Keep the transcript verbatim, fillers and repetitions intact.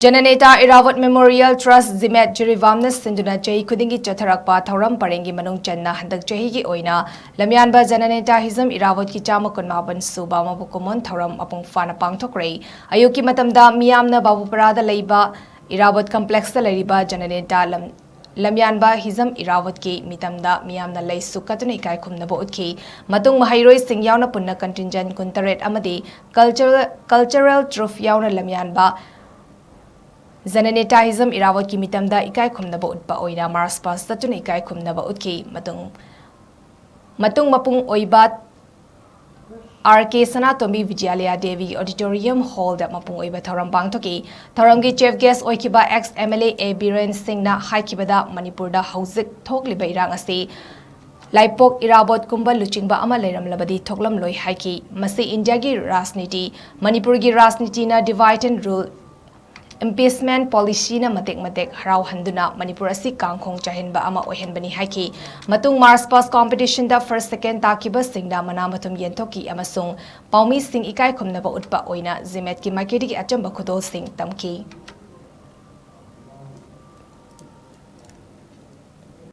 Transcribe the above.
Jananeta Irawat Memorial Trust, ꯖꯤꯃꯦꯠ, ꯖꯤꯔꯤꯕꯥꯝꯅ ꯁꯤꯟꯗꯨꯅ ꯆꯍꯤ ꯈꯨꯗꯤꯡꯒꯤ ꯆꯠꯊꯔꯛꯄ ꯊꯧꯔꯝ ꯄꯔꯦꯡꯒꯤ ꯃꯅꯨꯡ ꯆꯟꯅ ꯍꯟꯗꯛ ꯆꯍꯤꯒꯤ ꯑꯣꯏꯅ ꯂꯝꯌꯥꯟꯕ ꯖꯅꯅꯦꯇꯥ ꯍꯤꯖꯝ ꯏꯔꯥꯕꯣꯠꯀꯤ ꯆꯥꯝꯃ ꯀꯨꯟꯃꯥꯄꯟ ꯁꯨꯕ ꯃꯕꯨ ꯀꯨꯝꯑꯣꯟ ꯊꯧꯔꯝ ꯃꯄꯨꯡ ꯐꯥꯅ ꯄꯥꯡꯊꯣꯛꯈ꯭ꯔꯦ꯫ ꯑꯌꯨꯛꯀꯤ ꯃꯇꯝꯗ ꯃꯤꯌꯥꯝꯅ ꯕꯥꯕꯨꯄꯔꯥꯗ ꯂꯩꯕ ꯏꯔꯥꯕꯣꯠ ꯀꯝꯄ꯭ꯂꯦꯛꯁꯇ ꯂꯩꯔꯤꯕ ꯖꯅꯅꯦꯇꯥ ꯂꯝ-, ꯂꯝꯌꯥꯟꯕ ꯍꯤꯖꯝ ꯏꯔꯥꯕꯣꯠꯀꯤ ꯃꯤꯇꯝꯗ ꯃꯤꯌꯥꯝꯅ ꯂꯩꯁꯨ ꯀꯠꯇꯨꯅ ꯏꯀꯥꯏ ꯈꯨꯝꯅꯕ ꯎꯠꯈꯤ꯫ ꯃꯇꯨꯡ ꯃꯍꯩꯔꯣꯏꯁꯤꯡ ꯌꯥꯎꯅ ꯄꯨꯟꯅ contingent ꯀꯨꯟꯇꯔꯦꯠ ꯑꯃꯗꯤ cultural, cultural troupe ꯌꯥꯎꯅ ꯂꯝꯌꯥꯟꯕ ꯖꯅꯅꯦꯇꯥ ꯍꯤꯖꯝ ꯏꯔꯥꯕꯣꯠꯀꯤ ꯃꯤꯇꯝꯗ ꯏꯀꯥꯏ ꯈꯨꯝꯅꯕ ꯎꯠꯄ ꯑꯣꯏꯅ march past ꯆꯠꯇꯨꯅ ꯏꯀꯥꯏ ꯈꯨꯝꯅꯕ ꯎꯠꯈꯤ꯫ ꯃꯇꯨꯡ, ꯃꯇꯨꯡ ꯃꯄꯨꯡ ꯑꯣꯏꯕ ꯑꯥꯔ ꯀꯦ ꯁꯅꯥꯇꯣꯝꯕꯤ ꯕꯤꯗ꯭ꯌꯥꯂꯌꯥ ꯗꯦꯕꯤ auditorium hall ꯗ ꯃꯄꯨꯡ ꯑꯣꯏꯕ ꯊꯧꯔꯝ ꯄꯥꯡꯊꯣꯛꯈꯤ꯫ ꯊꯧꯔꯝꯒꯤ chief guest ꯑꯣꯏꯈꯤꯕ ex M L A A Biren ꯁꯤꯡꯅ ꯍꯥꯏꯈꯤꯕꯗ, ꯃꯅꯤꯄꯨꯔꯗ ꯍꯧꯖꯤꯛ ꯊꯣꯛꯂꯤꯕ ꯏꯔꯥꯡ ꯑꯁꯤ ꯂꯥꯏꯄꯣꯛ ꯏꯔꯥꯕꯣꯠꯀꯨꯝꯕ ꯂꯨꯆꯤꯡꯕ ꯑꯃ ꯂꯩꯔꯝꯂꯕꯗꯤ ꯊꯣꯛꯂꯝꯂꯣꯏ ꯍꯥꯏꯈꯤ꯫ ꯃꯁꯤ ꯏꯟꯗꯤꯌꯥꯒꯤ ꯔꯥꯖꯅꯤꯇꯤ, ꯃꯅꯤꯄꯨꯔꯒꯤ ꯔꯥꯖꯅꯤꯇꯤꯅ divide and rule, impeachment policy ꯅ ꯃꯇꯦꯛ ꯃꯇꯦꯛ ꯍꯔꯥꯎꯍꯟꯗꯨꯅ ꯃꯅꯤꯄꯨꯔ ꯑꯁꯤ ꯀꯥꯡꯈꯣꯡ ꯆꯥꯏꯍꯟꯕ ꯑꯃ ꯑꯣꯏꯍꯟꯕꯅꯤ ꯍꯥꯏꯈꯤ꯫ ꯃꯇꯨꯡ march past competition ꯗ first, second ꯇꯥꯈꯤꯕꯁꯤꯡꯗ ꯃꯅꯥ ꯃꯊꯨꯝ ꯌꯦꯟꯊꯣꯛꯈꯤ ꯑꯃꯁꯨꯡ ꯄꯥꯎꯃꯤꯁꯤꯡ ꯏꯀꯥꯏ ꯈꯨꯝꯅꯕ ꯎꯠꯄ ꯑꯣꯏꯅ ꯖꯤꯃꯦꯠꯀꯤ ꯃꯥꯏꯀꯩꯗꯒꯤ ꯑꯆꯝꯕ ꯈꯨꯗꯣꯜꯁꯤꯡ ꯇꯝꯈꯤ꯫